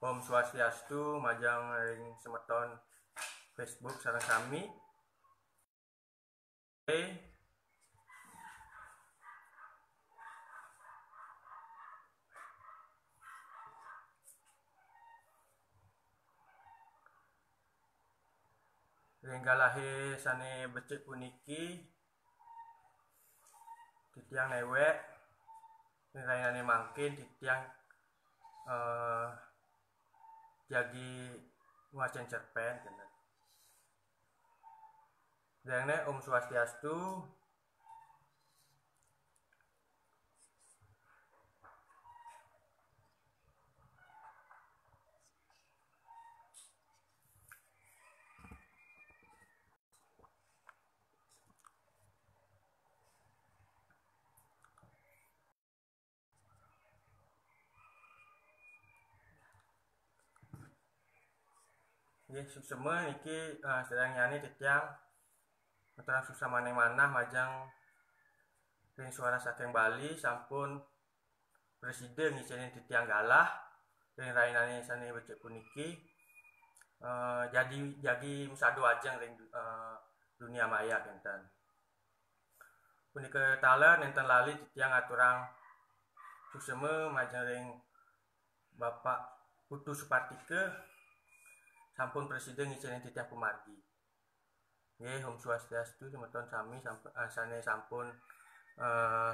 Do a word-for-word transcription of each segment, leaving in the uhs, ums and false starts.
Om Swastiastu majeng ring semeton Facebook sareng sami. Oke. Ring galahe sane becik puniki, titiang newek, ring rahinane mangkin titiang, eh, jagi ngwacen cerpen, kenten. Dene Om Swastiastu. Nggih, suksema niki, eh, sedengnyane titiang ngaturang suksmaning manah majeng ring Suara Saking Bali sampun prasida ngicenin titiang galah ring rahinane sane becik puniki, eh, jadi jagi masadu ajeng ring, eh, dunia maya kenten. Punika taler nenten lali titiang ngaturang suksema majeng ring Bapak Putu Supartika sampun prasida ngicenin titiang pamargi. Nggih, Om Swastiastu semeton sami samp-, eh, sane sampun, eh,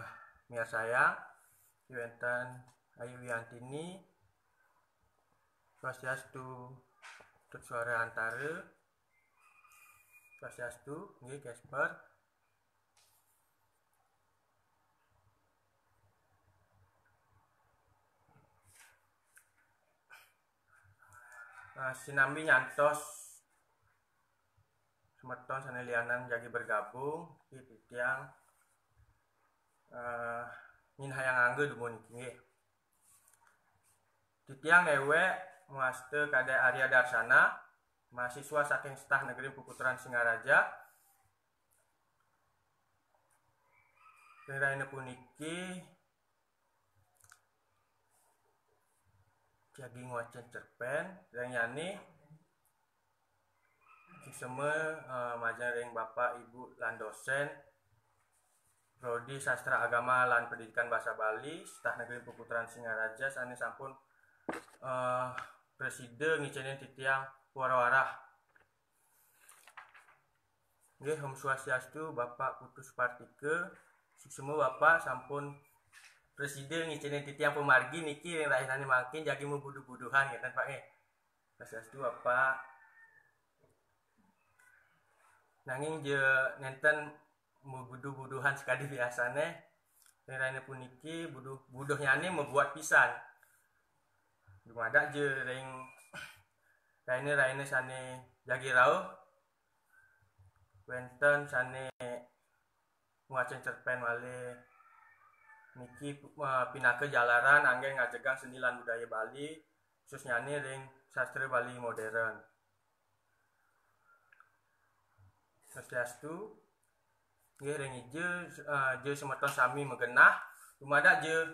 miarsayang. Wenten Ayu Wiyantini, Swastiastu, Tut Suara Antara, Swastiastu, nggih, Casper. Nah, sinambi nyantos semeton sane lianan jagi bergabung, nggih, titiang, eh, nyinahang angga dumun niki, nggih. Titiang newek mawasta Kadek Arya Darsana, mahasiswa saking Setah Negeri Peputaran Singaraja. Ring rahina puniki jagi ngwacen cerpen, ring yani suksema, eh, majeng ring Bapak, Ibu, lan dosen Prodi Sastra Agama lan Pendidikan Basa Bali, Setah Negeri Peputaran Singaraja sane sampun, eh, prasida ngicenin titiang wara-wara. Nggih, Om Swastiastu, Bapak Putu Supartika. Suksema Bapak sampun prasida ngicenin titiang pamargi niki ring rahinane mangkin jagi mabuduh-buduhan, ngeten, Pak, nggih. Swastiastu, Bapak. Nanging ja nenten mabuduh-buduhan sakadi biasane, ring rahina puniki buduh, buduhnyane mabuat pisan. Dumadak ja ring rahina-rahina sane jagi rauh, wenten sane ngwacen cerpen malih niki, eh, pinaka jalaran anggen ngajegang seni lan budaya Bali, khususnyane ring sastra Bali modern. Swastiastu. Nggih, ring ija, eh, ja semeton sami magenah. Dumadak ja,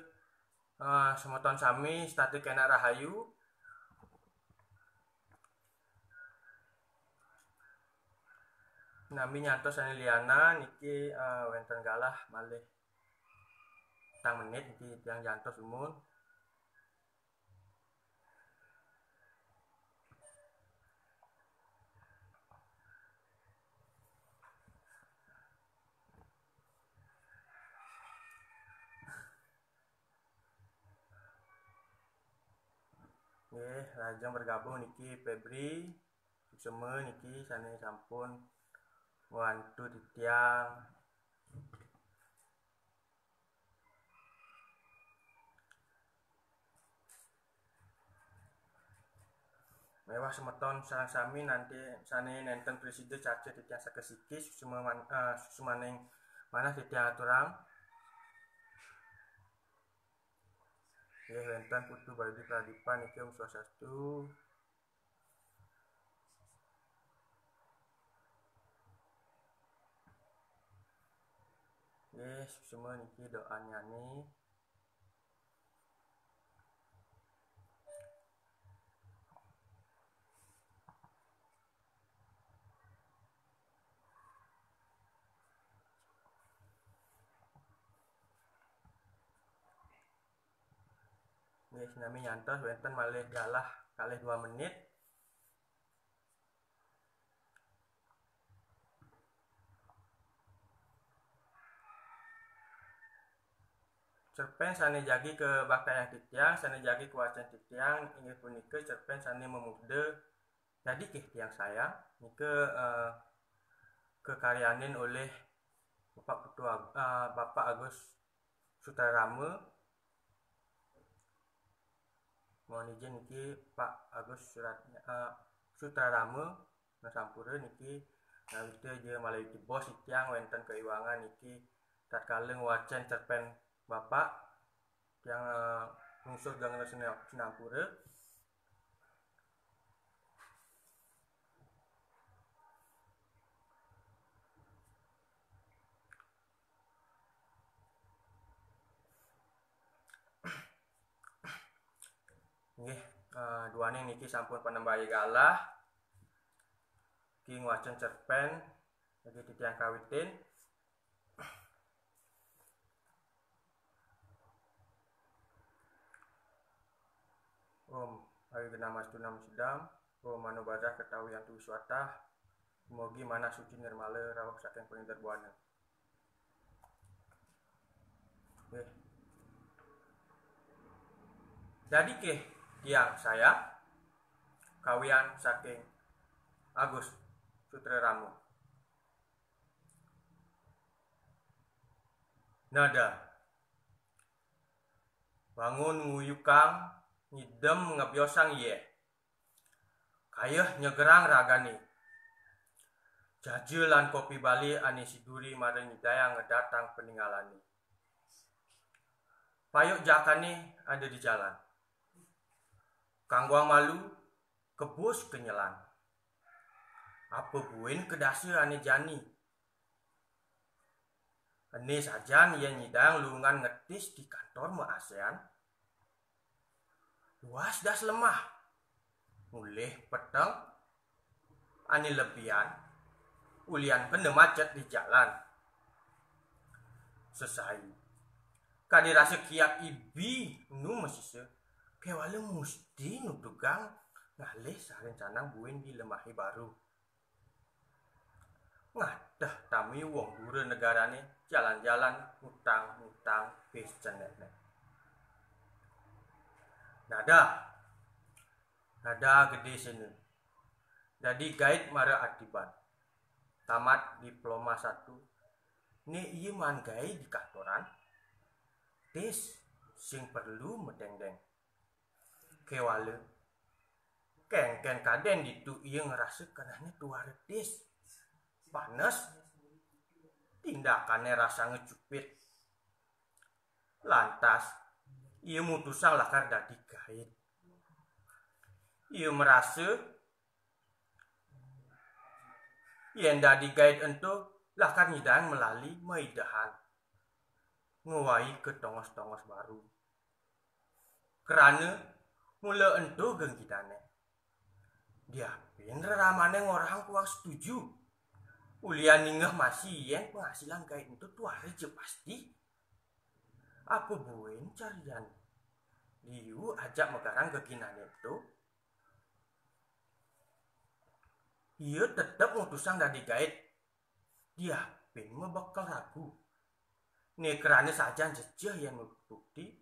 eh, semeton sami setata kenak rahayu. Nami nyantos sane lianan niki, eh, wenten galah malih petang menit niki tiang jantos dumun. Nggih, lajeng bergabung niki Febri Suksema niki sane sampun ngwantu titiang. Mewah semeton sareng sami nante sane nenten prasida carca titiang sakasiki, suksema man-, eh, suksemaning manah titiang aturang. Nggih, wenten Putu Bayu Pradipa niki, Om Swastiastu. Nggih, suksema niki doanyane. Nami nyantos wénten malih galah kalih dua menit. Cerpén sané jagi kabaktayang titiang, sané jagi kawacén titiang, inggih punika cerpén sané mamurda Dadi Ké Tiang Sayang, nika, eh, kakaryanin olih Bapak Putu Ag-, eh, Bapak Agus Sutrarama. Mohon izin niki Pak Agus Surat-, eh, Sutrarama, nah sampura niki ngawita ja malih tibos titiang wénten kaiwangan niki tatkala ngwacén cerpén Bapak, tiang, eh, nglungsur geng sina-, sinampura. Nggih, eh, duaning niki sampun panembaha galah. Niki ngwacén cerpén, niki titiang kawitin. Om Awi Genamastu Namo Sidam, Om Mano Badrah Kertawi Antu Wiswatah, Mogi manah suci nirmala rauh saking paninter buana. Nggih. Dadi Ké Tiang Sayang, kawian saking Agus Sutrarama. Nada. Bangun nguyukang, ngidem ngebiosang yéh. Kayeh nyegerang ragané. Jaja lan kopi Bali ané siduri mara nyidayang ngedatang paningalané. Payuk jakané ada di jalan. Kangguang malu, kebus kenyelan. Apa buin kedasa ané jani. Ené sajan yén nyidang lurungan ngetis di kantor ma-ASEAN. Luas das lemah. Mulih peteng. Ané lebihan. Ulian kena macet di jalan. Sesai. Kadi rasa kiat ibi nu masisa. Kéwala musti nutugang ngalih sareng canang buin di lemahé baru. Ngateh tami wong dura negarané, jalan-jalan, ngutang-ngutang, bis cenék-nék. Nada, nada gedé sena. Dadi guide mara Atiban. Tamat diploma satu. Né ia maan gaé di kantoran. Tis sing perlu medéngdéng. Kéwala. Kénkén kadén ditu ia ngrasa kenehné tuara tis. Panes. Tindakané rasa ngecupit. Lantas, ia mutusang lakar dadi guide. Ia marasa yén dadi guide ento lakar nyidang malali maidahan. Ngwai ka tongos-tongos baru. Krana mula ento geng gidané. Diapin reramané ngorahang kuang setuju. Ulian ningeh masi yén penghasilan guide ento tuara ja pasti. Apa buin carian liu ajak magarang geginané ento? Ia tetep mutusang dadi guide. Diapin mabekel ragu. Né krana sajan jejeh yén mabukti,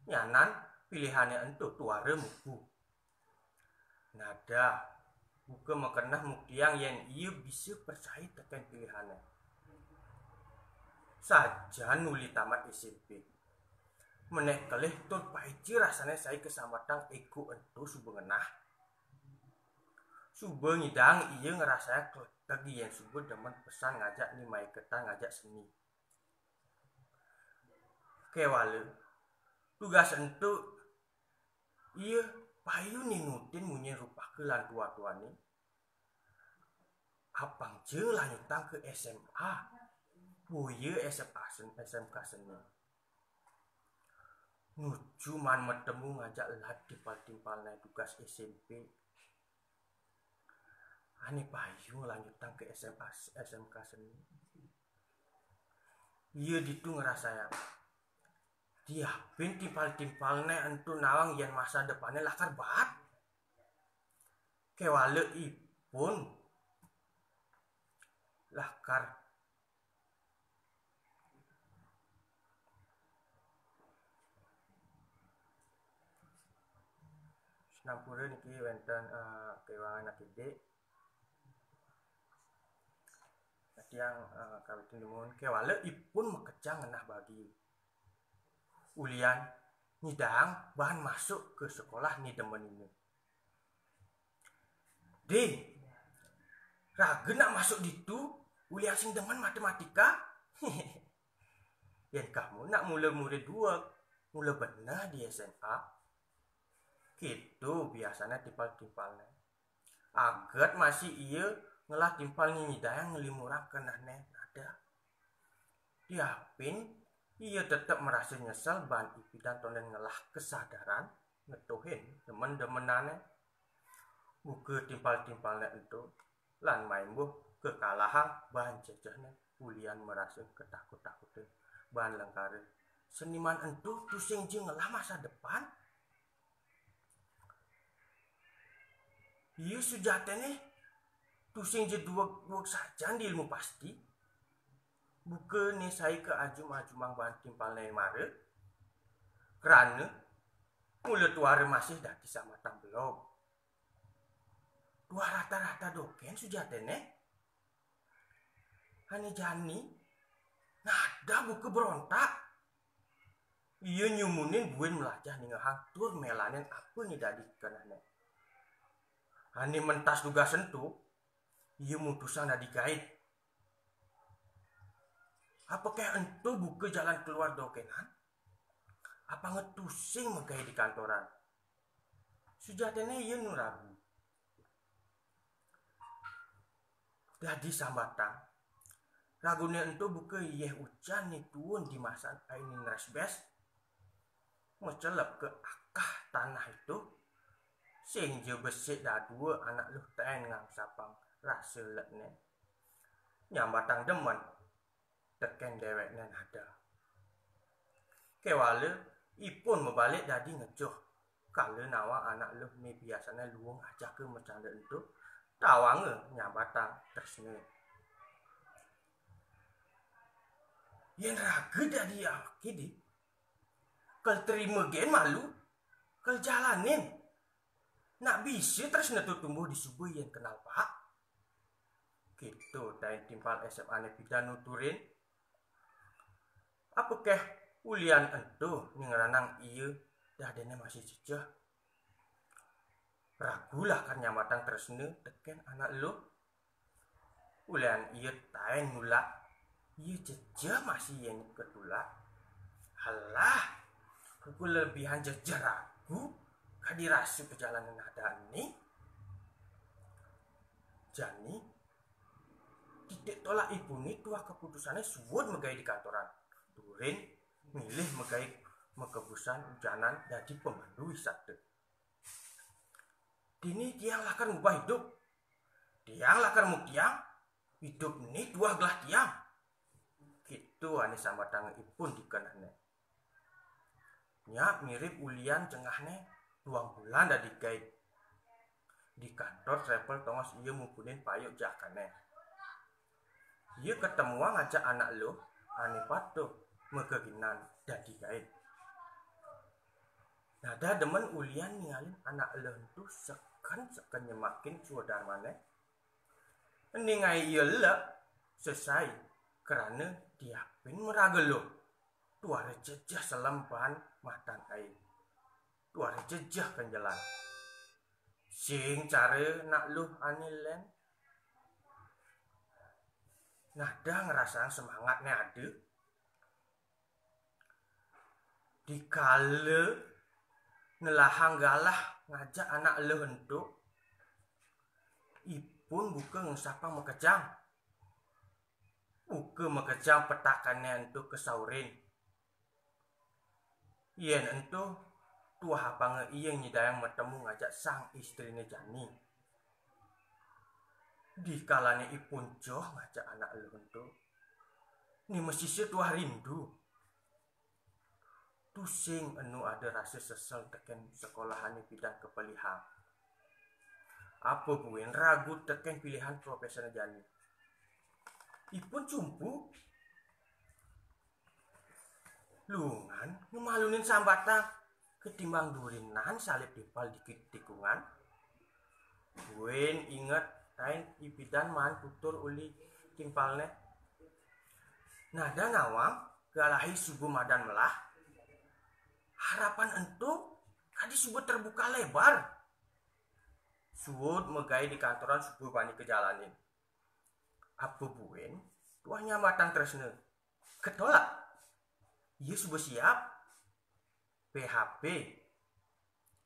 nyanan pilihané ento tuara mupu. Nada, buka makeneh muktiang yén ia bisa percaya tekén pilihané. Sajan uli tamat S M P. Menék kelih tur paica rasané sai kasambatang ego ento suba ngenah. Suba ngidang ia ngrasayang kleteg yén suba demen pesan ngajak ni maiketan ngajak seni. Kéwala, tugas ento ia payu ninutin munyin rupaka lan tua-tuané. Apang ja lanjutang ka S M A, boya S M A sen-, S M K seni. Nuju maan matemu ngajak lad timpal-timpal naé tugas S M P. Ané payu lanjutang ka S M A, S M K seni. Ia ditu ngrasayang. Diapin timpal-timpalné ento nawang yén masa depanné lakar baat. Kéwala ipun lakar. Sinampura niki wénten, eh, kéwangan akidik. Titiang, eh, kawitin dumun kéwala ipun makejang ngenah bagi. Ulian nyidang baan masuk ka sekolah né demen ini. Dé, raga nak masuk ditu, ulian sing demen matematika. Yén kamu nak mula murid dueg, mula beneh di S M A. Kéto biasané timpal-timpalné. Aget masih ia ngelah timpal nyidang nglimurang kenehné nada. Diapin ia tetep merasa nyesel baan ipidan tondén ngelah kesadaran ngetuhin demen-demenané. Buka timpal-timpalné ento lan maimbuh kekalahang baan jejehné ulian merasa ketakut-takutin baan lengkara. Seniman ento tusing ja ngelah masa depan. Iya, sujaténé tusing ja dueg-dueg sajan di ilmu pasti. Buka né sai ka ajum-ajumang baan timpalné mara. Krana mula tuara masih dadi sambatang belog. Tuah rata-rata dogén sujaténé. Ané jani, nada buka berontak. Ia nyumunin buin melajah ningehang tur mélanin apa né dadi kenehné. Ané mentas tugas ento, ia mutusang dadi gaib. Apakéh ento buka jalan keluar dogénan? Apanga tusing magaé di kantoran? Sujaténé ia nu ragu. Dadi sambatang, raguné ento buka yéh ujan né tuun di masan ai né nresbes, macelep ka akah tanah ento, sing ja besik dadua anak luh taén ngangsapang rasa letné. Nyambatang demen tekén déwékné nada. Kéwala ipun mabalik dadi ngejoh. Kala nawang anak luh né biasané luung ajaka macanda ento, tawanga nyambatang tresna. Yén raga dadi awaké, Dé, kal trima gén malu, kal jalanin. Nak bisa tresna to tumbuh di suba yén kenal paak. Kéto taén timpal S M A né pidan nuturin. Apakéh ulian ento né ngranang ia dadiné masih jejeh? Ragu lakar nyambatang tresna tekén anak luh. Ulian ia taén nulak, ia jejeh masih yén ketulak. Alah, buka lebihan jejeh ragu, kadi rasa pajalanan nada né. Jani, titik tolak ipuné tuah kaputusané suud magaé di kantoran. Turin milih magaé makebusan ujanan dadi pemandu wisata. Dini tiang lakar ngubah idup. Tiang lakar muktiang idup né tuah gelah tiang. Kéto ané sambatanga ipun di kenehné. Nya mirib ulian cengahné duang bulan dadi gaib di kantor travel tongos ia mupunin payuk jakané. Ia ketemuang ajak anak luh ané patuh mageginan dadi gaib. Nada demen ulian ningalin anak luh ento seken-seken nyemakin swadarmané. Ningai ia lek sesai krana diapin maraga luh. Tuara jejeh selem baan matan ai. Tuara jejeh kenjelan. Sing cara nak luh ané lén. Nada ngrasaang semangatné ada. Dikala nelahang galah ngajak anak luh ento, ipun buka ngesapang makejang. Buka makejang petakané ento kasaurin. Yén ento, tuah apanga ia nyidayang matemu ngajak sang istriné jani. Dikalané ipun joh ngajak anak luh ento, né masisa tuah rindu. Tusing enu ada rasa sesel teken sekolahane pidan kepelihang. Apa buin ragu teken pilihan profesor jani. Ipun cumpu lungan ngemalunin sambatang ketimbang durinan salib timpal dikit tikungan. Buin inget tain ipidan maan tutur uli timpalne. Nada nawang galahi suba madan melah. Harapan ento kadi suba terbuka lebar. Suud megai di kantoran suba bani kejalanin. Apa buin tuah nyambatang tresna? Ketolak. Ia suba siap. P H P.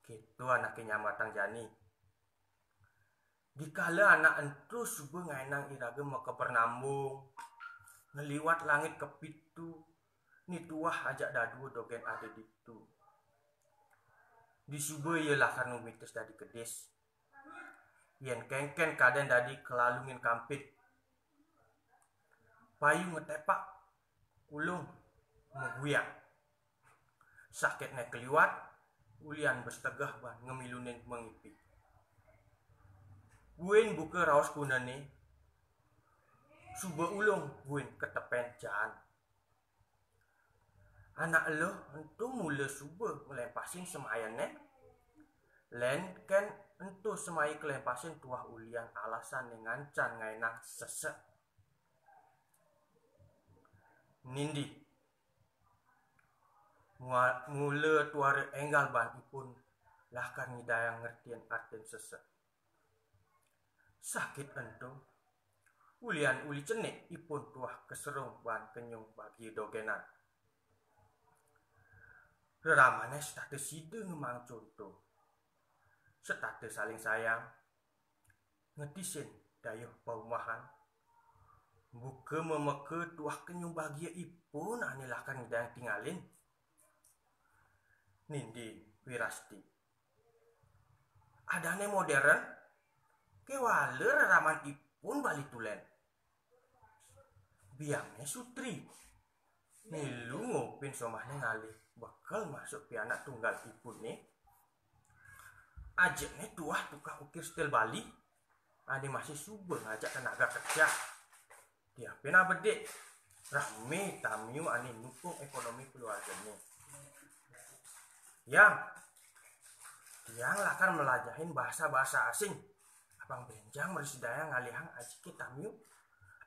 Keto anake nyambatang jani. Dikala anak ento suba ngaenang iraga makeber nambung, ngeliwat langit kepitu, ni tuah ajak dadua dogen ada ditu. Disuba ia lakar numitis dadi kedis. Yen kenken kaden dadi kelalungin kampit. Payu ngetepak, ulung meguyang. Sakitne keliwat, ulian bestegeh ban ngemilunin mengipi. Buin buka raos kunene, suba ulung buin ketepen jaan. Anak eluh ento mula suba nglempasin semayane, len ken ento semaya kelempasin tuah ulian alasan ngancan ngaenang sesek. Nindi. Mua-, mula tuara enggal ban ipun lakar nyidayang ngertiin artin sesek. Sakit ento, ulian uli cenik ipun tuah keserung ban kenyung bagia dogenan. Reramane setata sida ngemang conto. Setata saling sayang, ngetisin dayuh paumahan, buka memeka tuah kenyung bagia ipun ane lakar nyidayang tingalin. Nindi Wirasti. Adane modern, kewala reraman ipun bali tulen. Biangne Sutri. Milu ngopin somahne ngalih bekel masuk pianak tunggal ipune. Ajekne tuah tukang ukir stil Bali, ane masih suba ngajak tenaga kerja. Tiapin abedik, rame tamiu ane nukung ekonomi keluargane. Yang, yang lakar melajahin bahasa-bahasa asing. Apang benjang mresidayang ngalihang ajike tamiu.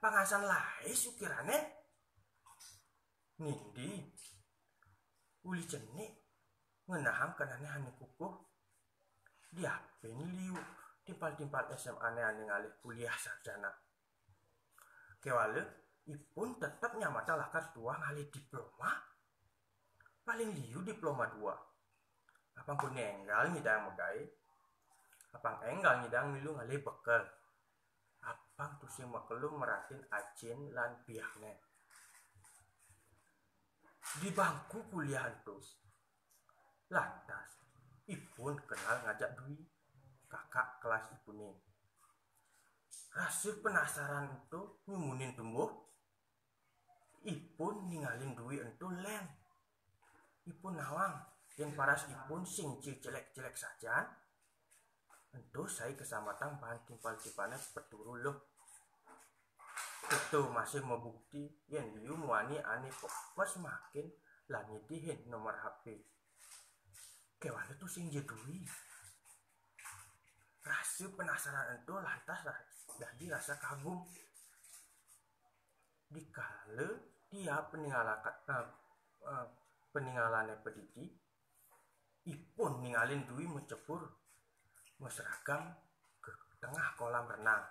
Apang asan lais ukirane? Nindi. Uli cenik ngenahang kenane ane kukuh. Diapin liu timpal-timpal S M A ne ane ngalih kuliah sarjana. Kewala, ipun tetep nyambatang lakar tuah ngalih diploma. Paling liu diploma dua. Apang kuni enggal nyidang megai. Apang enggal nyidang milu ngalih bekel. Apang tusing makelo meratin ajin lan biangne. Di bangku kuliah ento, lantas ipun kenal ngajak Dwi, kakak kelas ipune. Rasa penasaran ento nyumunin tumbuh, ipun ningalin Dwi ento len. Ipun nawang, yen paras ipun sing jelek-jelek sajan, ento sai kasambatang bahan timpal-timpalne peturu luh. Keto masih mabukti yen liu muani ane pepes makin lan nyidihin nomor H P. Kewala tusing ja Dwi. Rasa penasaran ento lantas ra-, dadi rasa kagum. Dikala dia peninggalaka-, eh, eh, peningalane padidi, ipun ningalin Dwi macebur, maseragam ka tengah kolam renang.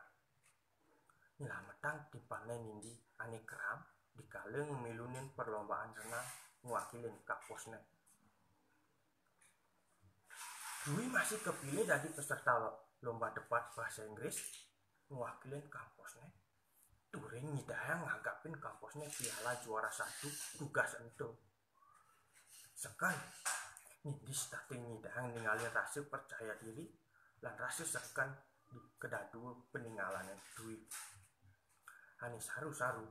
Nyelametang timpalne Nindi ane keram dikala ngemilunin perlombaan renang ngwakilin kampusne. Dwi masih kepilih dadi peserta lo-, lomba debat bahasa Inggris ngwakilin kampusne. Turing nyidayang nganggapin kampusne piala juara satu tugas ento. Seken, Nindi setata nyidayang ningalin rasa percaya diri lan rasa seken di kedadua peningalane Dwi. Ane saru-saru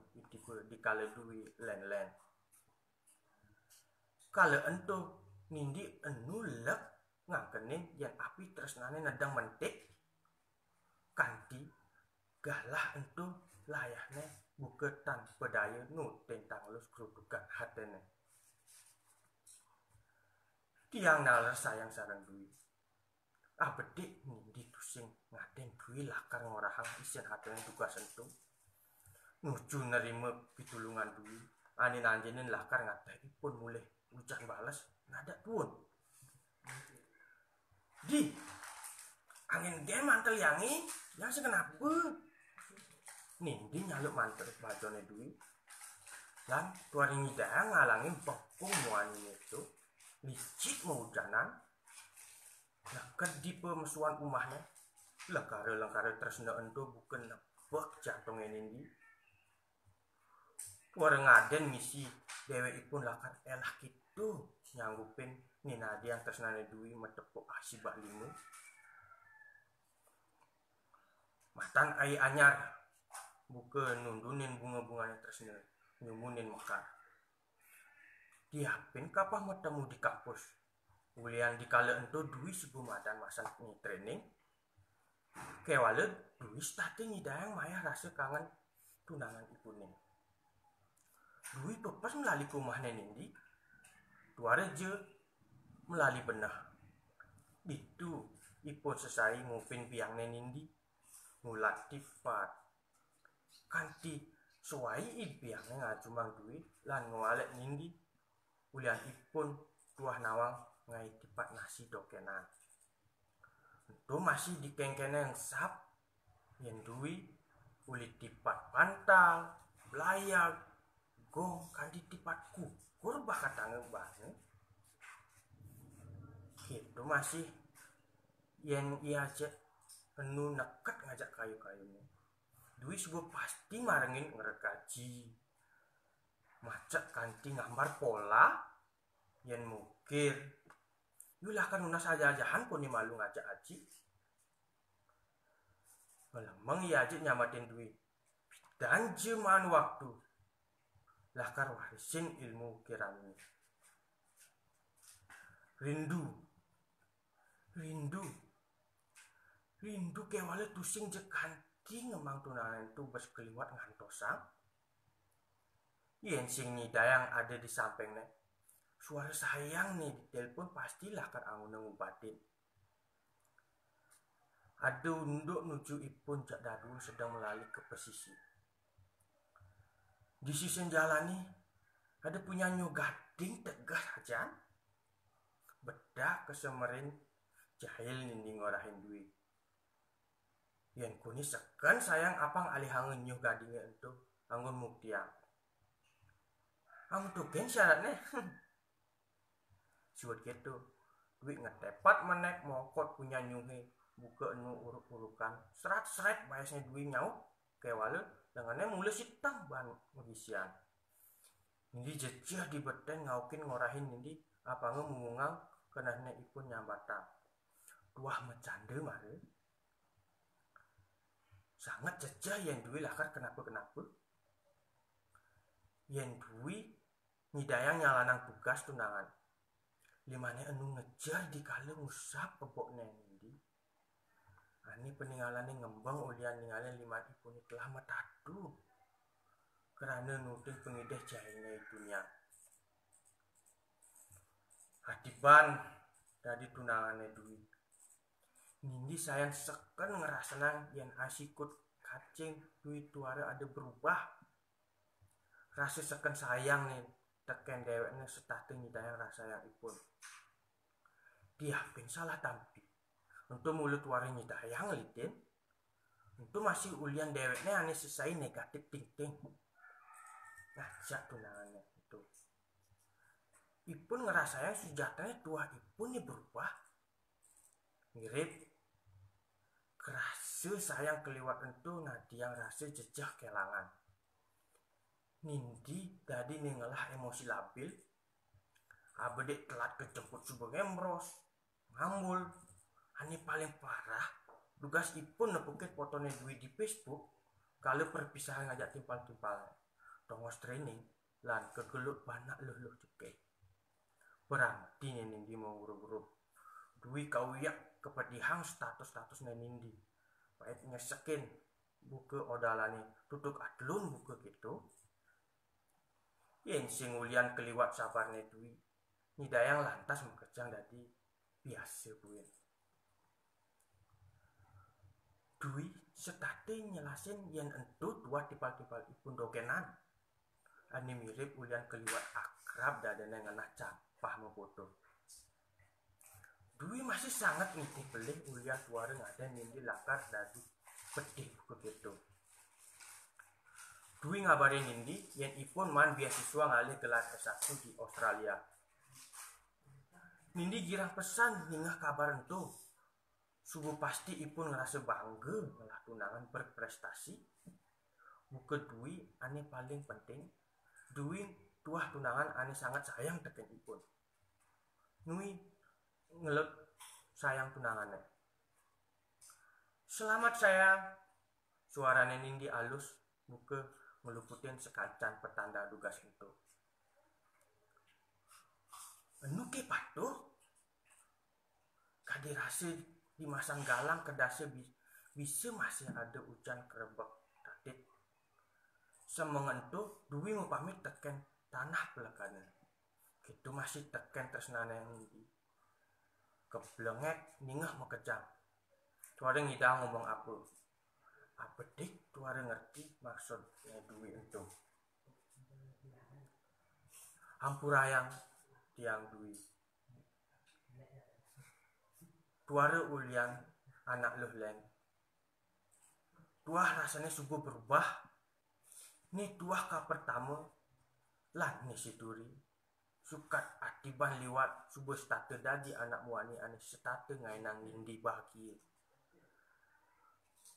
dikala Dwi len-len. Kala ento Nindi enu lek ngangkenin yén api tresnané nedeng mentik, kanti galah ento layahné buka tan padaya nutin tanglus grudugan hatiné. Tiang naler sayang sareng Dwi. Abedik Nindi tusing ngadén Dwi lakar ngorahang isin hatiné dugas ento. Nuju nerima pitulungan Dwi, ané nanjinin lakar ngadéh ipun mulih ujan bales nadak tuun. "Di, anggén gén mantel yangi, yang sing kenapa?" Nindi nyaluk mantel bajoné Dwi. Lan tuari nyidayang ngalangin bekung muani itu, licik maujanan. Neked di pemesuan umahné, lengkara-lengkara tresna ento buka nebek jantungé Nindi. Wara ngadén misi déwékipun lakar élah kitu nyanggupin ninadian tresnané Dwi matepuk asibah lima. Matan ai anyar buka nundunin bunga-bungané tresna nyumunin mekar. Tiapin kapah matemu di kampus. Ulian di kala ento Dwi suba madan masang training. Kéwala Dwi setata nyidayang mayah rasa kangen tunangan ipuné. Dwi pepes melali ka umahné Nindi. Tuara ja melali beneh. Ditu ipun sesai ngupin biangné Nindi. Ngulat tipat. Kanti suai i biangné ngajumang Dwi lan ngwalek Nindi. Ulian ipun tuah nawang ngaé tipat nasi dokénan. Ento masih dikéngkénang sap, yén Dwi uli tipat pantal, blayag, gong, kanti tipat kukur bakatanga bana. Kéto masih yén ia ajak enu neked ngajak kayu-kayuné. Dwi suba pasti marengin ngregaji. Macek kanti ngambar pola, yén mukir. Yu lakar nunas ajah-ajahan koné malu ngajak aji. Ngelemeng ia aji nyamatin Dwi. Pidan ja maan waktu. Lakar warisin ilmu ukirané. Rindu. Rindu. Rindu kéwala tusing ja kanti ngemang tunangan ento bes kaliwat ngantosang. Yén sing nyidayang ada di sampingné, suara sayangné ditelepon pasti lakar anggona ngubatin. Ada unduk nuju ipun jak dadua sedeng melali ka pesisi. Di sisin jalané, ada punyan nyuh gading tegas ajan. Bedak kesemerin jahil Nindi ngorahin Dwi. Yén koné seken sayang apang alihanga nyuh gadingé ento anggon muktiang. Amun tuken syaratné. Suud kéto, Dwi ngetepat menék mokot punyan nyuhé, buka enu uruk-urukan, srat-sret baisné Dwi nyaut, kéwala lengené mula siteng baan magisian. Nindi jejeh di betén ngaukin ngorahin Nindi apanga mumungang kenehné ipun nyambatang. Tuah macanda mara. Sanget jejeh yén Dwi lakar kenapa-kenapa. Yén Dwi nyidayang nyalanang tugas tunangan. Limané enu ngejer dikala ngusap ebokné Nindi. Ané paningalané ngembeng ulian ningalin liman ipuné telah matadu. Krana nutin pangidih jahilné dunya. Adiban dadi tunangané Dwi. Nindi sayan seken ngrasanang yén asikut kacing Dwi tuara ada berubah. Rasa seken sayang né tekén déwékné setata nyidayang rasa sayang ipun. Diapin salah tampi. Ento mula tuara nyidayang lidin. Ento masih ulian déwékné ané sesai negatif thinking. Nah, jak tunangané ento. Ipun ngrasayang sujahtane tuah ipun né berubah. Mirip rasa sayang kaliwat ento nadiang rasa jejeh kelangan. Nindi dadi né ngelah emosi labil, abedik telat kejemput suba ngembros, ngambul. Ané paling parah, dugas ipun nepukin fotoné Dwi di Facebook, kala perpisahan ngajak timpal-timpalné. Tongos training, lan kegelut panak luh-luh jegég. Berhenti né Nindi mengurub-urub. Dwi kauyak kepedihang status-status né Nindi. Pait nyesekin buka odalané tutuk atelun buka kéto. Yén sing ulian keliwat sabarné Dwi, nyidayang lantas makejang dadi biasa buin. Dwi setata nyelasin yén ento tuah timpal-timpal ipun dogénan. Ané mirip ulian keliwat akrab dadiné ngenah capah mapoto. Dwi masih sanget nitih pelih ulian tuara ngadén Nindi lakar dadi pedih buka kéto. Dwi ngabarin Nindi yén ipun maan beasiswa ngalih gelar S satu di Australia. Nindi girang pesan ningeh kabar ento. Suba pasti ipun ngerasa bangga ngelah tunangan berprestasi. Buka Dwi ané paling penting, Dwi tuah tunangan ané sanget sayang tekén ipun. Dwi ngelut sayang tunangané. "Selamat, sayang." Suarané Nindi alus, buka ngeluputin sakancan petanda dugas ento. Enu ké patuh, kadi rasa di masan galang kedasa bi-, bisa masih ada ujan kerebek tatit. Semengento Dwi mapamit tekén tanah pelekané. Kéto masih tekén tresnané Nindi. Keblengek ningeh makejang. Tuara ngidang ngomong apa. Abedik tuara ngerti maksudné Dwi ento. "Ampurayang tiang, Dwi. Tuara ulian anak luh lén. Tuah rasané suba berubah. Né tuah kapertama lan né siduri. Sukat atiban liwat suba setata dadi anak muani ané setata ngaénang Nindi bahagia.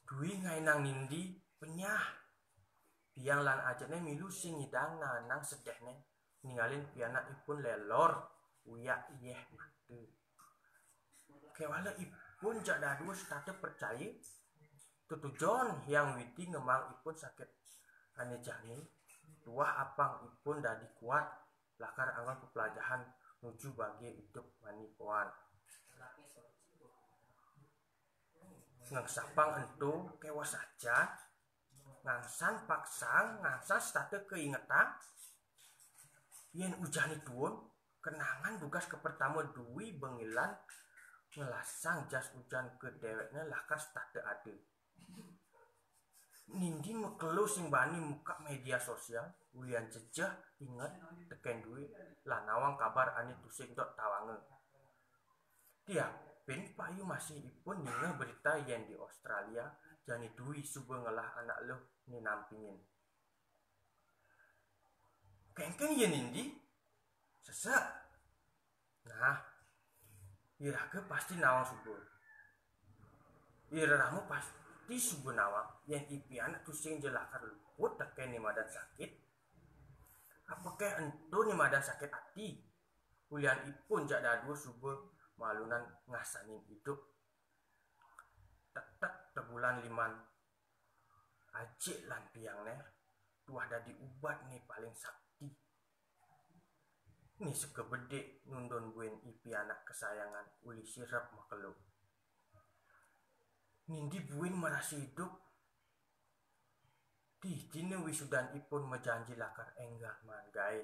Dwi ngaénang Nindi penyah. Biang lan ajatné milu sing nyidang nanang sedihné, ningalin pianak ipun lélor uyak yéh mata. Kéwala ipun jak dadua setata percaya, tetujon Hyang Widi ngemaang ipun sakit ané jani, tuah apang ipun dadi kuat lakar anggon pepelajahan nuju bagia idup mani poan. Ngengsapang ento kéweh sajan, ngangsan paksang, ngangsan setata kaingetang. Yén ujané tuun, kenangan dugas kapertama Dwi bengilan ngelasang jas ujan ka déwékné lakar setata ada. Nindi makelo sing bani mukak média sosial, ulian jejeh inget tekén Dwi lan nawang kabar ané tusing dot tawanga. Tiapin payu masih ipun ningeh berita yén di Australia, jani Dwi suba ngelah anak luh né nampingin. Kéngkén ia Nindi? Sesek. Nah, iraga pasti nawang suba. Ira rama pasti suba nawang yén i pianak tusing ja lakar luput tekén né madan sakit. Apakéh ento né madan sakit ati? Ulian ipun jak dadua suba malunan ngasanin idup. Tetek tebulan liman ajik lan piangné tuah dadi ubat né paling sakti. Né seka bedik nundun buin i pianak kesayangan uli sirep makelo. Nindi buin marasa idup. Dina wisudan ipun majanji lakar énggal maan gaé.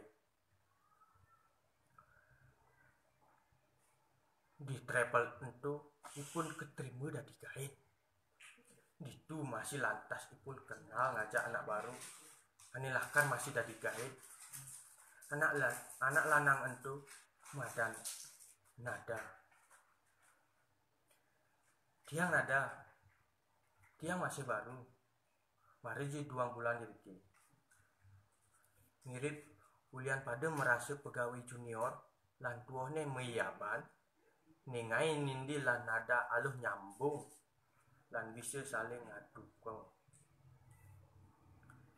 Di travel ento ipun katrima dadi gaé. Ditu masih lantas ipun kenal ngajak anak baru ané lakar masih dadi gaé. Anak la-, anak lanang ento madan Nada. "Tiang Nada, tiang masih baru. Mara ja duang bulan iriki." Mirip ulian pada marasa pegawai junior lan tuuhné maiyaban, né ngaé Nindi lan Nada aluh nyambung lan bisa saling ngadukung.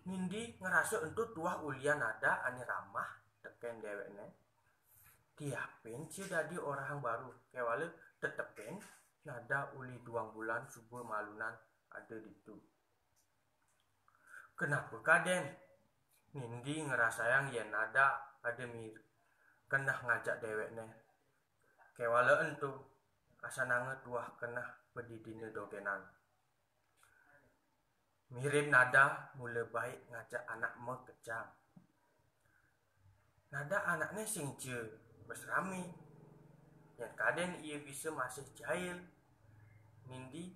Nindi ngrasa ento tuah ulian Nada ané ramah tekén déwékné. Tiapin ja dadi orahang baru, kéwala tetepin Nada uli duang bulan suba malunan ada ditu. Kenapa kadén? Nindi ngrasayang yén Nada ada mir-, keneh ngajak déwékné. Kéwala ento, asananga tuah keneh padidina dogénan. Mirib Nada mula baik ngajak anak makejang. Nada anakné sing ja bes ramé. Yén kadén ia bisa masih jail. Nindi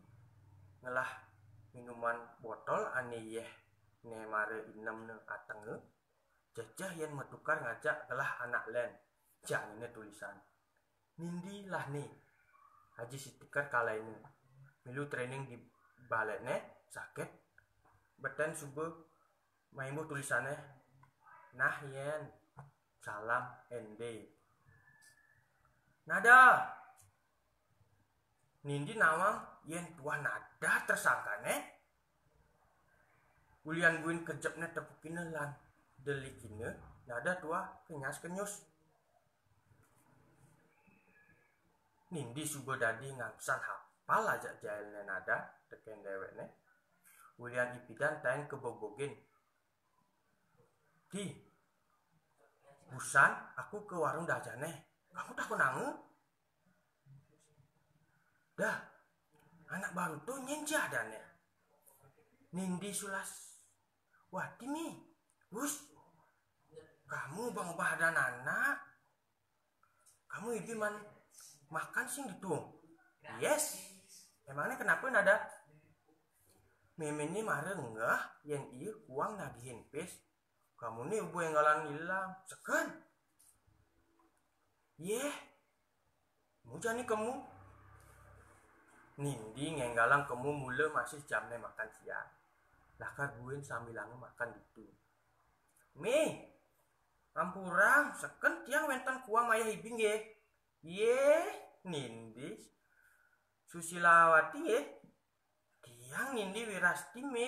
ngelah minuman botol ané yéh né mara inemna atenga, jejeh yén matukar ngajak ngelah anak lén, janiné tulisan. Nindi lah né. Haji Sitikar kalaina. Milu training di baletné, sakét. Betén suba maimbuh tulisané. Nah yén. Salam N D. Nada. Nindi nawang yén tuah Nada tersangkané. Ulian buin kejepné tepukina lan delikina, Nada tuah kenyas-kenyus. Nindi suba dadi ngangsan hapal ajak jailné Nada tekén déwékné. Ulian ipidan tain kebobogin. Di, busan aku ke warung dajané. Kamu takonanga? Dah, anak baru to nyén ja adané. Nindi sulas. Wati mi. Hus. Kamu ubah-ubah adan anak. Kamu ibi man makan sing ditu. Yes. Emangnya kenapa Nada? Méméné mara ngeh yén ia kuang nagihin pis. Kamu né ubuh énggalan ilang. Seken. Yéh. Mu jani kemu. Nindi ngénggalang kemu mula masih jamné makan siang. Lakar buin sambilanga makan ditu. Mé, ampurang, seken tiang wénten kuang mayah ibi nggih. Yéh, Nindi. Susilawati nggih. Tiang Nindi Wirasti mé.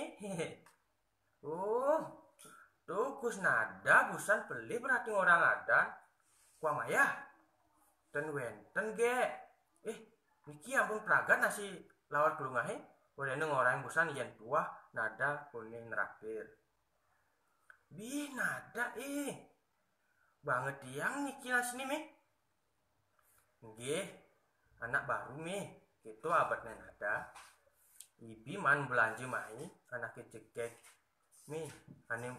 Oh, to Gus Nada busan pelih berarti ngorang adan. Kuang mayah. Ten wénten gé. Eh, niki ampun pragat nasi lawar klungahé. Ulian ngorang busan yén tuah Nada koné nraktir. Bih Nada eh. Banget tiang niki nasiné mé. Nggih, anak baru mé, kéto abetné Nada. Ibi man belanja mai, anaké jegég. Mé, ané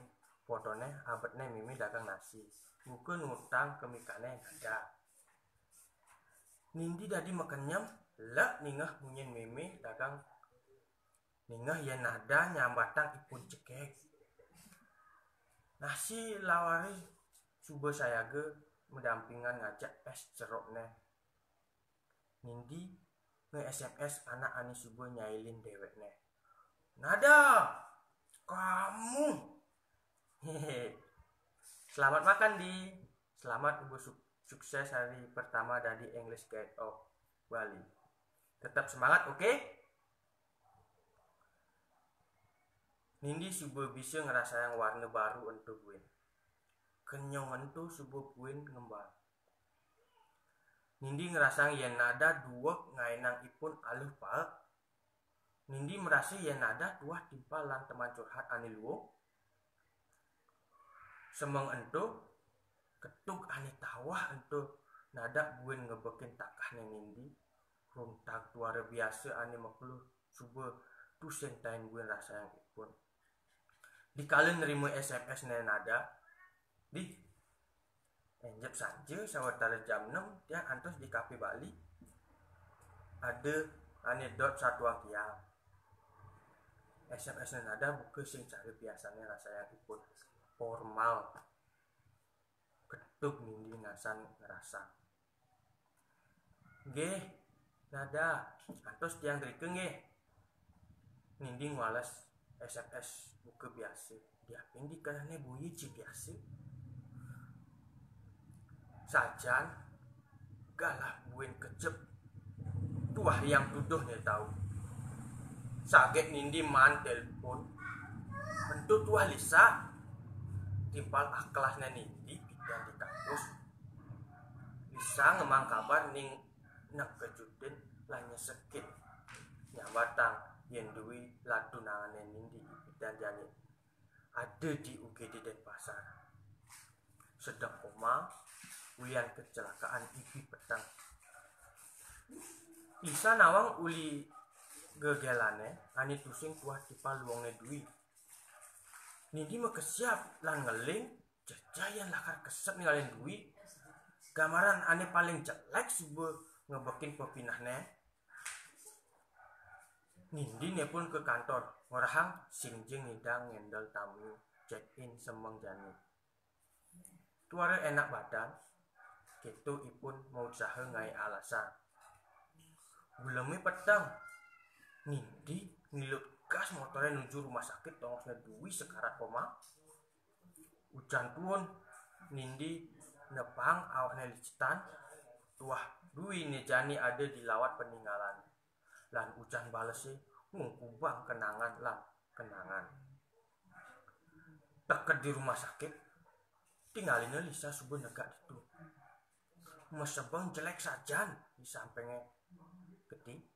fotoné abetné mémé dagang nasi. Buka nutang kemikané Nada. Nindi dadi makenyem, lek ningeh munyin mémé dagang ningeh yén Nada nyambatang ipun jegég. Nasi lawaré suba sayaga madampingan ngajak és jerukné. Nindi nge-S M S anak ané suba nyailin déwékné. Nada, kamu. Hehe. Selamat makan, Di. Selamat ubuh suk- sukses hari pertama dadi English Guide of Bali. Tetap semangat, oke? Nindi suba bisa ngrasayang warna baru ento buin. Kenyong ento suba buin ngembang. Nindi ngrasang yén Nada dueg ngaénang ipun aluh paek. Nindi marasa yén Nada tuah timpal lan teman curhat ané luung. Semeng ento, ketug ané tawah ento Nada buin ngebekin takahné Nindi. Runtag tuara biasa ané makeluh suba tusing tain buin rasayang ipun. Dikala nrima S M S-né Nada, Di, enjep sanja sawatara jam nem tiang antos di Kafe Bali. Ada ané dot satuang tiang. S M S-né Nada buka sing cara biasané rasayang ipun. Formal. Ketug Nindi ngasang ngrasa. Nggih, Nada, antos tiang drika nggih. Nindi ngwales S M S buka biasa. Diapin dikalané buya ja biasa. Sajan galah buin kejep. Tuah Hyang Tuduh né tau. Saget Nindi maan telepon. Ento tuah Lisa. Timpal akelasné Nindi pidan di kampus. Lisa ngemaang kabar ning ngekejutin lan nyesekin. Nyambatang yén Dwi lan tunangané Nindi pidan jani ada di U G D Denpasar. Sedeng Oma, ulian kecelakaan ibih peteng. Lisa nawang uli gegelané ané tusing tuah timpal luungné Dwi. Nindi makesiab lan ngeling, jejeh yén lakar kesep ningalin Dwi. Gambaran ané paling jelék suba ngebekin pepinehné. Nindi népun ka kantor, ngorahang sing ja ngidang ngendel tamu check in semeng jani. Tuara enak badan, kéto ipun mausaha ngaé alasan. Gulemé peteng, Nindi ngilut gas motoré nuju rumah sakit tongosné Dwi sekarat koma. Ujan tuun, Nindi nepang awakné licitan, tuah Dwi né jani ada di lawat peninggalan. Lan ujan balesé ngungkubang kenangan lan kenangan. Teked di rumah sakit, tingalina Lisa suba negak ditu. Masebeng jelék sajan di sampingé gedé.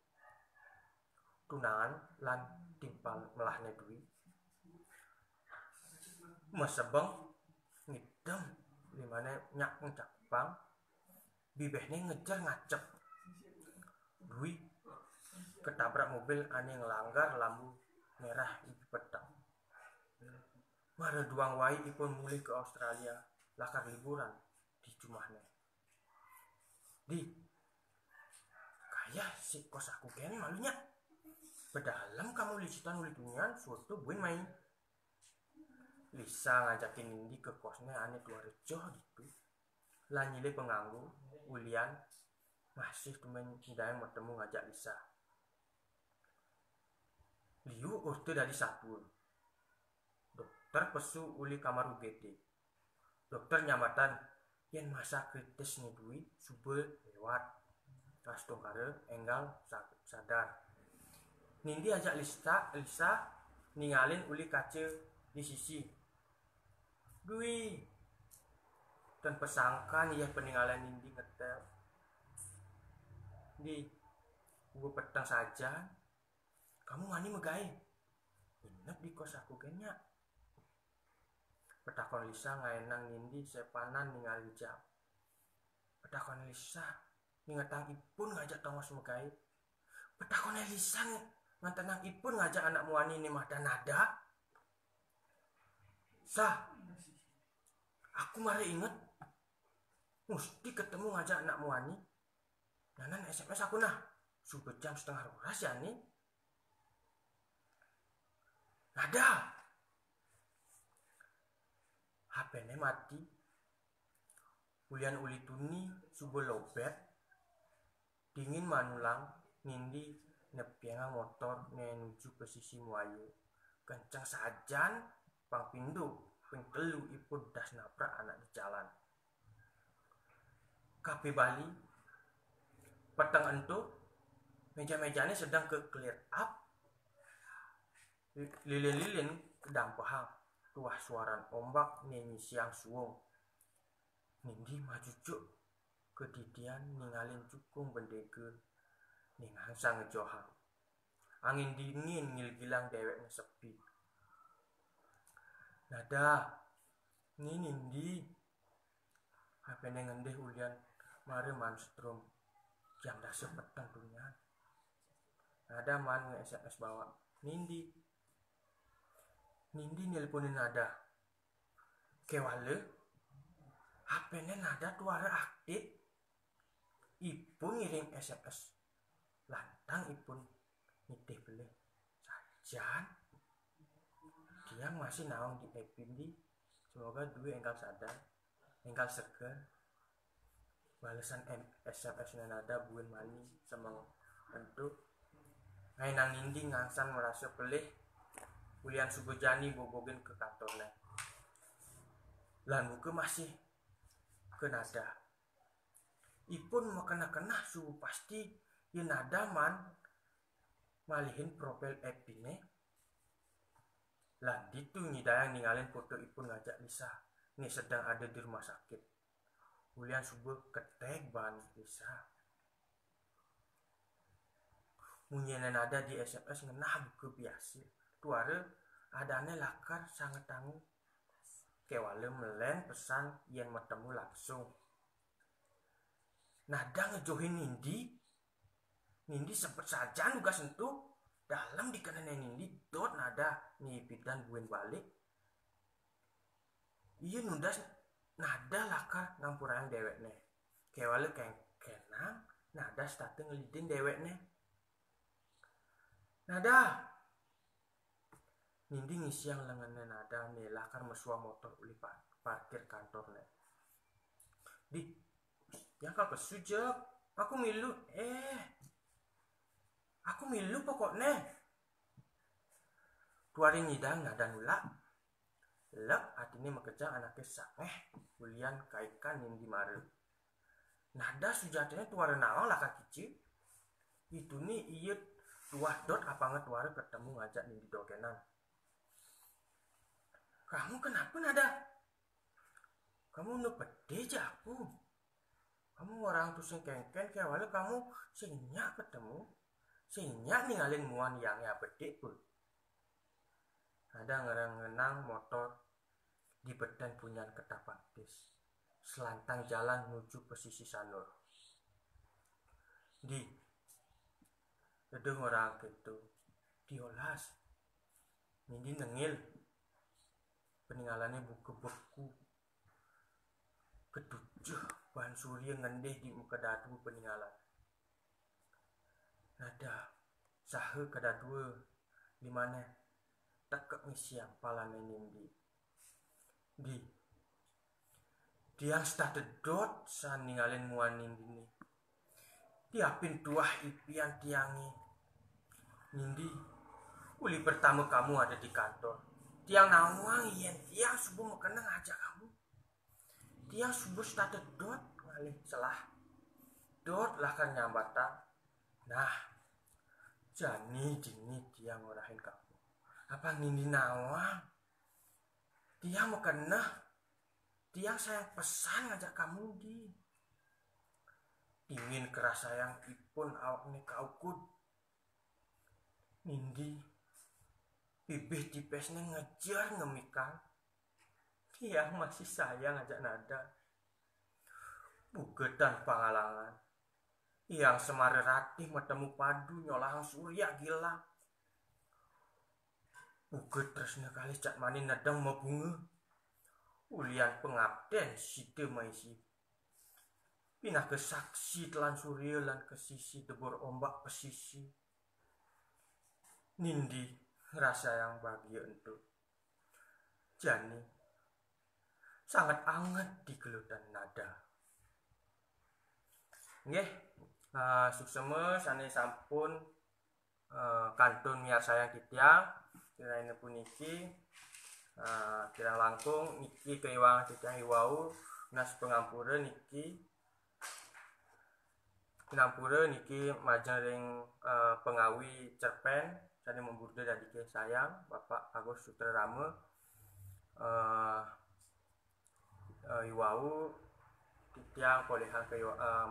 Tunangan lan timpal melahné Dwi. Masebeng ngidem limané nyak ngcakepang, bibihné ngejer ngacep. Dwi ketabrak mobil ané nglanggar lampu merah ibih peteng. Mara duang wai ipun mulih ka Australia, lakar liburan di jumahné. Di, kayeh sik kos aku kéné malu, Nyak. Pedalem kamu licitan uli tunian, suud to buin mai. Lisa ngajakin Nindi ka kosné ané tuara joh ditu. Lan nyilih panganggo, ulian masih tumbén nyidayang matemu ngajak Lisa. Liu orta dadi satua. Dokter pesu uli kamar U G D. Dokter nyambatang yén masa kritisné Dwi suba liwat. Astungkara énggal sa-, sadar. Nindi ajak Lisa, Lisa ningalin uli kaca di sisi. Dwi. Tan pasangkan yéh paningalan Nindi ngetél. Di, suba peteng sajan. Kamu wani magaé? Nginep di kos aku gén, Nyak. Patakon Lisa ngaénang Nindi sepanan ningalin jam. Patakon Lisa ngingetang ipun ngajak tongos magaé. Patakon Lisa ng-, ngantenang ipun ngajak anak muani né madan Nada. Sa, aku mara inget. Musti ketemu ngajak anak muani. Nanan S M S aku nah. Suba jam setengah roras ya nih. Nada. H P-né mati. Ulian uli tuni suba lobet. Dingin manulang, Nindi nepiang motorné nuju pesisi muaya. Kenceng sajan, pang pindo, ping telu ipun das nabrak anak di jalan. Kabéh bali, peteng ento, méja-méjané sedeng ka-clear up, lilin-lilin kadampehang, tuah suaran ombak né nyisiang suung. Nindi majujuk kadidian ningalin jukung bendéga né ngangsang ngejohang. Angin dingin ngilgilang déwék sepi. Nada, né Nindi. H P-né ngendih ulian mara manstrum. Jam dasa peteng tunian. Nada maan nge-S M S bawak Nindi. Nindi nelponin Nada. Kéwala, H P-né Nada tuara aktif. Ipun ngirim S M S. Lantang ipun nitih pelih. Sajan. Tiang masih nawang di Epi, Ndi. Semoga Dwi énggal sadar, énggal seger. Balesan M-, S M S-né Nada buin mani semeng ento. Ngaénang Nindi ngangsang marasa pelih. Ulian suba jani bobogin ka kantorné. Lan buka masih ka Nada. Ipun makeneh-keneh suba pasti yén Nada maan malihin profil Epi-né. Lan ditu nyidayang ningalin foto ipun ngajak Lisa né sedeng ada di rumah sakit. Ulian suba keteg baan Lisa. Munyiné Nada di S M S ngenah buka biasa. Tuara adané lakar sanget tangu. Kéwala melén pesan yén matemu langsung. Nada ngejohin Nindi. Nindi sempet sajan dugas ento. Dalem dikenené Nindi, dot Nada niipidan buin balik. Iya nudas Nada lakar ngampurayang déwékné. Kéwala kéngkénang Nada setata ngelidin déwékné. Nada. Nindi ngisiang lengené Nada, né lakar mesuang motor uli pa-, parkir kantorné. Di, yang kal kesu, Jep. Aku milu, eh. Aku milu pokokné. Tuari ngidang Nada nulak. Lek atiné makejang anaké sangéh, ulian kaikan Nindi mara. Nada sujatiné tuara nawang lakar kicé. Ituné ia tuah dot apanga tuara ketemu ngajak Nindi dogénan. Kamu kenapa, Nada? Kamu nu pedih ja aku. Kamu orang tu sing kéngkén, kéwala kamu sing nyak ketemu, sing nyak ningalin muan yangé abedik pun. Nada ngerengenang motor di beden punyan ketapak tis. Selantang jalan nuju pesisi Sanur. Di, eda orang kéto. Diolas. Nindi nengil. Peningalané buka beku. Ketujuh bahan surya ngendih di muka dadua peningalané. Nada saha kadadua limané teka ngisiang palané Nindi. Di, tiang setata dot san ningalin muan Nindiné. Di apin tuah ipian tiangé. Nindi, uli pertama kamu ada di kantor, tiang nawang yén tiang suba makena ngajak kamu. Tiang suba setata dot ngalih selah. Dot lakar nyambatang. Nah, jani dini tiang ngorahin kamu. Apang Nindi nawang. Tiang makeneh. Tiang sayang pesan ngajak kamu, Di. Dingin kerasayang ipun awakné kaukud. Nindi, bibih tipisné ngejer ngemikan. Tiang masih sayang ngajak Nada. Buka tan pangalangan. Yang semara ratih matemu padu nyolahang surya gilang. Buka tresna kalih cat mani nedeng mabunga. Ulian pangabdin sida maisi. Pinaka saksi telan surya lan kesisi debur ombak pesisi. Nindi ngrasayang bagia ento. Jani sanget anget di geludan Nada. Nggih, eh, suksma sané sampun, eh, kantun miarsayang titiang. Kirana puniki, eh, kirang langkung niki kaiwang titiang iwau, nunas pangampura niki. Pinampura niki majeng ring, eh, pangawi cerpén sané mamurda dadi kaiwang sayang, Bapak Agus Sutrarama. Eh, eh, iwau titiang polihang kaiwa-, eh,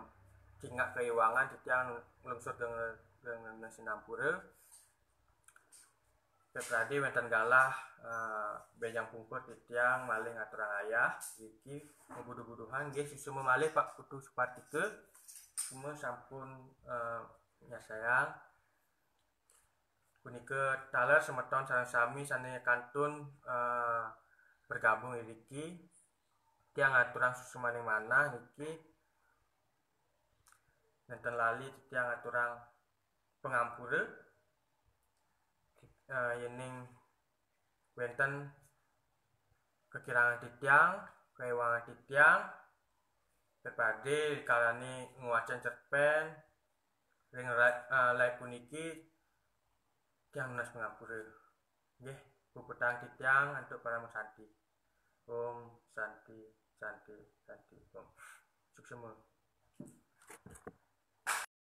cingak kaiwangan, titiang nglungsur geng-, geng-, sinampura. Pepradé wénten galah, eh, bénjang pungkur titiang malih ngaturang ayah, niki mabuduh-buduhan, nggih, suksma malih Pak Putu Supartika, semua sampun, eh, miarsayang. Punika taler semeton sareng sami sané kantun, eh, bergabung iriki. Tiang ngaturang suksmaning manah niki. Nénten lali titiang ngaturang pangampura, eh, yéning wénten kakirangan titiang, kaiwangan titiang, pepradé rikalané ngwacén cerpén ring ra-, eh, live puniki, tiang nunas pangampura. Nggih, puputang titiang antuk parama santi. Om Santi, Santi, Santi, Om. Suksma.